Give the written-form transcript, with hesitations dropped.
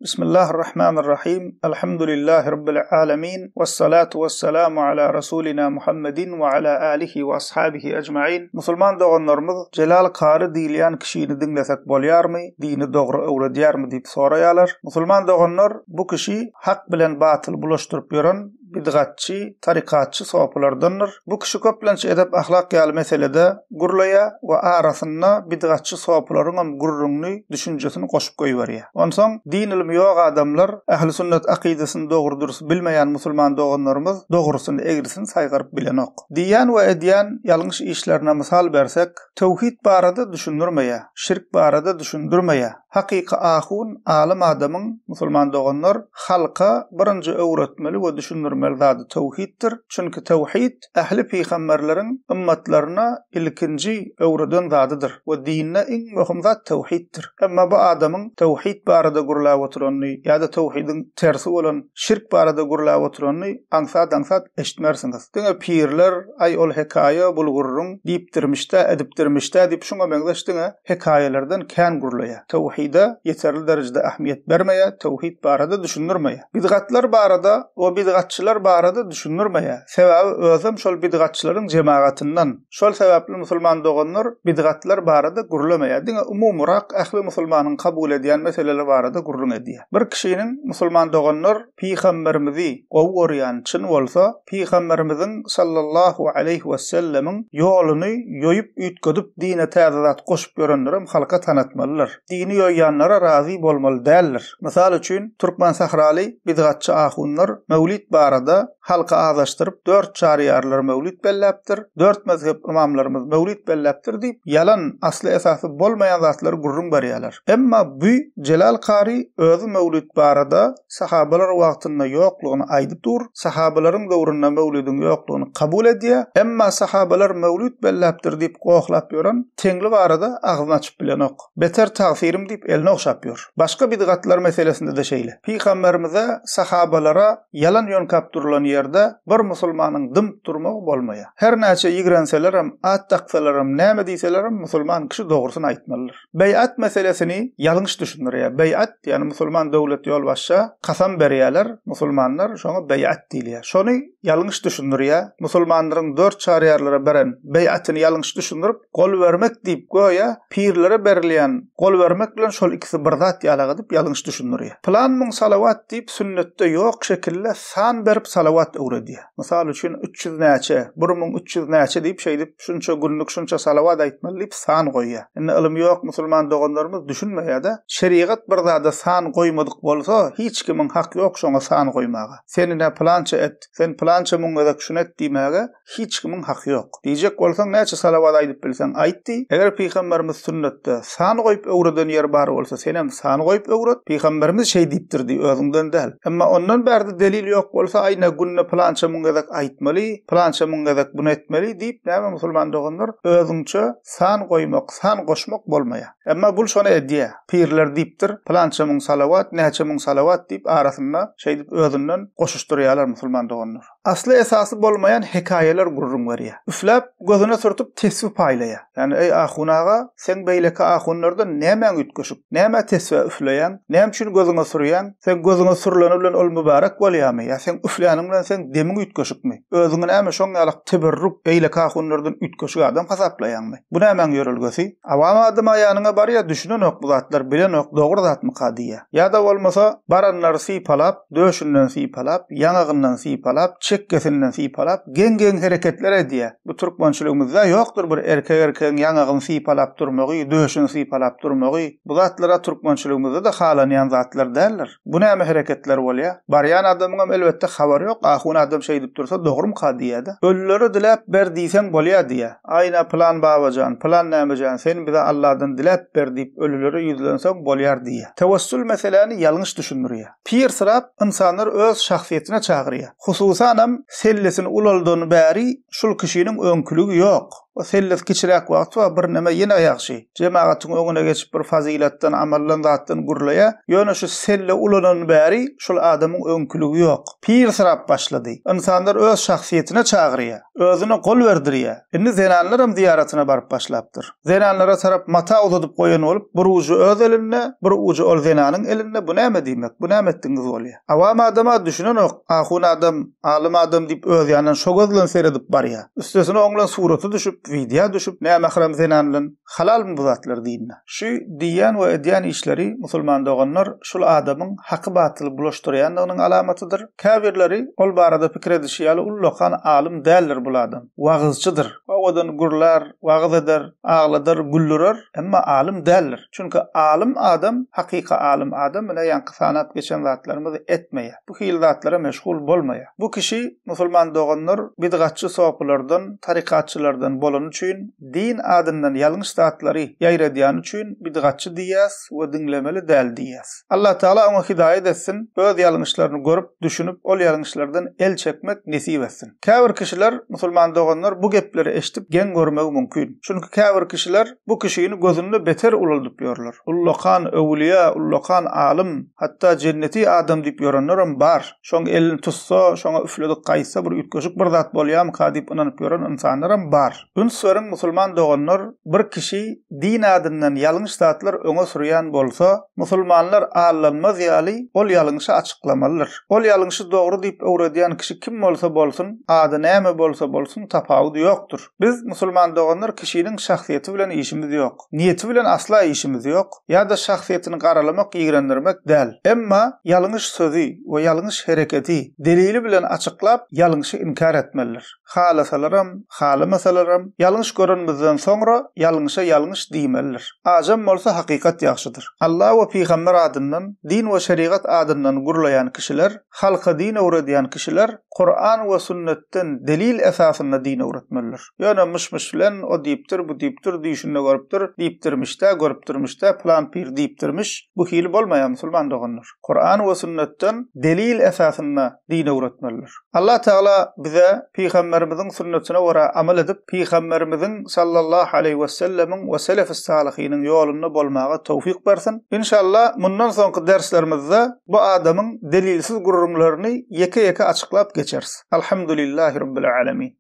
Bismillahirrahmanirrahim. Elhamdülillahi Rabbil alemin. Vessalatu vesselamu ala Rasulina Muhammedin ve ala alihi ve ashabihi ecmain. Musulman doganlarymyz Jelal Kary diýilýän kişini diňlesek bolýarmy, dini dogry öwredýärmi diýip soraýarlar. Musulman doganlar bu kişi hak bilen batyly bulaşdyryp ýören bidgatçy, tarykatçy sopulardandyr. Bu kişi köplenç edep-ahlak ýaly meselede gürleýär we arasynda bidgatçy sopularyňam gürrüňini, düşünjesini goşup goýberýär. Onsoň din ylmy ýok adamlar, ähli-sünnet akydasyny dogry-dürs bilmeýän musulman doganlarymyz dogrusyny, egrisini saýgaryp bilenok. Diýýän we edýän ýalňyş işlerine mysal bersek, töwhid barada düşündirmeýär, şirk barada düşündirmeýär. Hakyky ahun, alym adamyň, musulman doganlar, halka birinji öwretmeli we düşündirmeli zady töwhiddir. Çünki töwhid ähli pygamberleriň ymmatlaryna ilkinji öwreden zadydyr we dinde iň möhüm zat töwhiddir. Emma bu adamyň töwhid barada gürläp oturanyny ýa-da töwhidiň tersi bolan şirk barada gürläp oturanyny aňsat-aňsat eşitmersiňiz. Diňe pirler, aý ol hekaýa, bul gürrüň, diýipdirmiş-dä, edipdirmiş-dä diýip şuňa meňzeş diňe hekaýalardan kän gürleýär. Töwhide ýeterli derejede ähmiýet bermeýär, töwhid barada düşündirmeýär. Bidgatlar barada we bidgatçylar barada düşündirmeýär. Sebäbi özem şol bidgatçylaryň jemagatyndan. Şol sebäpli musulman doganlar bidgatlar barada gürlemeýär. Diňe umumyrak ähli musulmanyň kabul edýän meseleleri barada gürrüň edýär. Bir kişiniň musulman doganlar pygamberimizi gowy görýän çyn bolsa, Pygamberimiziň sallallahu aleýhi wesellemiň ýoluny ýoýup üýtgedip dine täze zat goşup ýörenlerem halka tanatmalydyr. Dini ýoýýanlara razy bolmaly däldir. Mysal üçin, türkmensähraly bidgatçy ahunlar möwlit barada halky azaşdyryp dört çaryýarlar möwlit belläpdir, dört mezhep ymamlarymyz möwlit belläpdir diýip ýalan, asly esasy bolmaýan zatlary gürrüň berýärler. Emma bü Jelal kary özi möwlit barada sahabalar wagtynda ýoklugyny aýdyp dur, sahabalaryň döwründe möwlüdiň ýoklugyny kabul edýär, emma sahabalar möwlüt belläpdir diýip gohlap ýören Teňli barada agzyny açyp bilenok. Beter tagsyrim diýip elini ogşap ýör. Başga bidgatlar meselesinde-de şeýle. Pygamberimize, sahabalara ýalan ýöňkäp durulan ýerde bir musulmanyň dymyp durmagy bolmaýar. Her näçe ýigrenseleram, at daksalaram, näme diýselerem musulman kişi dogrusyny aýtmalydyr. Beýat meselesini ýalňyş düşündirýär. Beýat, ýagny musulman döwlet ýolbaşça kasam berýärler, musulmanlar şoňa beýat diýilýär. Şony ýalňyş düşündirýär. Musulmanlaryň dört çaryýarlara beren beýatyny ýalňyş düşündirip, gol bermek diýip göýä pirlere berilýän gol bermek bilen şol ikisi bir zat ýalak edip ýalňyş düşündirýär. Pylan müň salawat diýip sünnetde ýok şekilde san berip salawat öwredýär. Mysal üçin, 300 näçe, 1300 näçe diýip şeýdip, şunça günlük şunça salawat aýtmaly diýip san goýýar. Indi ylymy ýok musulman doganlarymyz düşünmeýär-de. Şerigat bir zada san goýmadyk bolsa, hiç kimiň haky ýok şoňa san goýmaga. Sen ine pylança et, sen pylança müň gezek şuny et diýmäge hiç kimiň haky ýok. Diýjek bolsaň näçe salawat aýdyp bilseň aýt diý. Eger pygamberimiz sünnetde san goýup öwreden ýeri bar bolsa senem san goýup öwret. Pygamberimiz şeý diýipdir diý, özüňden däl. Emma ondan bärde delil ýok bolsa aýna günde pylança müň gezek aýtmaly, pylança müň gezek buny etmeli diýip näme musulman doganlar özüňçe san goýmak, san goşmak bolmaýar. Emma bul şony edýär. Pirler diýipdir, pylança müň salawat, näçe müň salawat diýip arasynda şeýdip özünden goşuşdyrýarlar musulman doganlar. Asly esasy bolmaýan hekaýalar gürrüň berýär. Üfläp, gözüne sürtüp tesbi paýlaýar. Ýagny, eý ahun aga, seň beýleki ahunlardan nämäň üýtgeşik? Nämä tesbä üfleýäň? Näme üçin gözüňe sürýäň? Seň gözüňe sürleni bilen ol mübärek bolýarmy? Ýa seň üfläniň bilen seň demiň üýtgeşikmi? Özüňi näme şoň ýalak teberruk, beýleki ahunlardan üýtgeşik adam hasaplaýaňmy? Bu nämäň ýörelgesi? Awam adam-a ýanyňa barýar, düşünenok bu zatlar, bilenok, dogry zatmyka diýýär. Ýa-da bolmasa, baranlary sypalap, döşünden sypalap, ýaňagyndan sypalap, çekgesinden sypalap, geň-geň hereketler edýär. Bu türkmençiligimizde ýokdur bir erkek erkegiň ýaňagyny sypalap durmagy, döşüni sypalap durmagy. Bu zatlar-a türkmençiligimizde-de halanýan zatlar däldir. Bu näme hereketler bolýa? Barýan adamyňam elbetde habary ýok, ahun adam şeýdip dursa dogrumyka diýýä-de. Ölülere diläp ber diýseň bolýa diýýä. Aýna pylan babajan, pylan nämejan sen bize Alladan diläp ber diýip ölülere ýüzlenseň bolýar diýýä. Tewessül meseläni ýalňyş düşündirýä. Pir syrap ynsanlary öz şahsyýetine çagyrýa. Hususanam sellesini ulaldany bäri şul kişiniň öňküligi ýok. O sellesi kiçiräk wagty bar, birneme ýene ýagşy. Jemagatyň öňüne geçip bir fazylatdan, amaldan zatdan gürleýär. Ýöne şu selle ulanany bäri şol adamyň öňküligi ýok. Pirsyrap başlady. Ynsanlar öz şahsyýetine çagyrýar. Özüne gol berdirýär. Indi zenanlaram zyýaratyna baryp başlapdyr. Zenanlara tarap mata uzadyp goýan bolup, bir ujy öz elinde, bir ujy ol zenanyň elinde, bu näme diýmek, bu näme etdigiňiz bolýar? Awam adam-a düşünenok, ahun adam, alym adam diýip öz ýanyndan şo göz bilen seredip barýar. Üstesine oň bilen surata düşüp, wideo düşüp, nämährem zenan bilen, halalmy bu zatlar dinde? Şu diýýän we edýän işleri, musulman doganlar, şul adamyň haky-batyly bulaşdyrýandygynyň alamatydyr. Käbirleri ol barada pikir edişi ýaly ullakan alym däldir bul adam. Wagyzçydyr. Owadan gürlär, wagyz eder, agladar, güldürer, emma alym däldir. Çünki alym adam, hakyky alym adam mine ýaňky sanap geçen zatlarymyzy etmeýär. Bu hili zatlara meşgul bolmaýar. Bu kişi, musulman doganlar, bidgatçy sopylardan, tarykatçylardan bolany üçin, din adyndan ýalňyş zatlary ýaýradýany üçin bidgatçy diýýäs we diňlemeli däl diýýäs. Allah Tagala oňa hidaýat etsin, öz ýalňyşlaryny görüp, düşünip, ol ýalňyşlardan el çekmek nesip etsin. Käbir kişiler, musulman doganlar, bu gepleri eşidip geň görmegi mümkin. Çünki käbir kişiler bu kişini gözünde beter ulaldyp ýörler. Ullakan öwülýä, ullakan alym, hatda jenneti adam diýip ýörenlerem bar. Şoň elini tutsa, şoňa üfledik gaýtsa bir üýtgeşik bir zat bolýamyka diýip ynanyp ýören ynsanlaram bar. Üns beriň musulman doganlar bir kişi din adyndan ýalňyş zatlar öňe sürýän bolsa musulmanlar aldanmaz ýaly ol ýalňyşy açyklamalydyr. Ol ýalňyşy dogry diýip öwredýän kişi kim bolsa bolsun ady näme bolsa bolsun tapawudy ýokdur. Biz musulman doganlar kişiniň şahsyýeti bilen işimiz ýok. Niýeti bilen asla işimiz ýok. Ýa-da şahsyýetini garalamak ýigrendirmek däl. Emma ýalňyş sözi we ýalňyş hereketi delili bilen açyklap ýalňyşy inkär etmelidir. Halasalaram, halamasalaram, ýalňyş görenimizden soňra ýalňyşa ýalňyş diýmelidir. Ajam bolsa hakykat ýagşydyr. Alla we pygamber adyndan, din we şerigat adyndan gürleýän kişiler, halka din öwredýän kişiler Kuran we sünnetden delil esasynda din öwretmelidir. Ýöne myş-myş bilen o diýipdir, bu diýipdir, düýşünde görüpdir, diýipdirmiş-dä, görüpdirmiş-dä, pylan pir diýipdirmiş, bu hili bolmaýar musulman doganlar. Kuran we sünnetden delil esasynda din öwretmelidir. Allah Tagala bize Pygamberimiziň sünnetine görä amal edip, Pygamberimiziň sallallahu aleýhi wesellemiň we selefis-salyhynyň ýolunda bolmaga towfyk bersin. Inşallah, mundan soňky derslerimizde bu adamyň delilsiz gürrüňlerini ýeke-ýeke açyklap geçeris. Alhamdulillahi Rabbil alemin.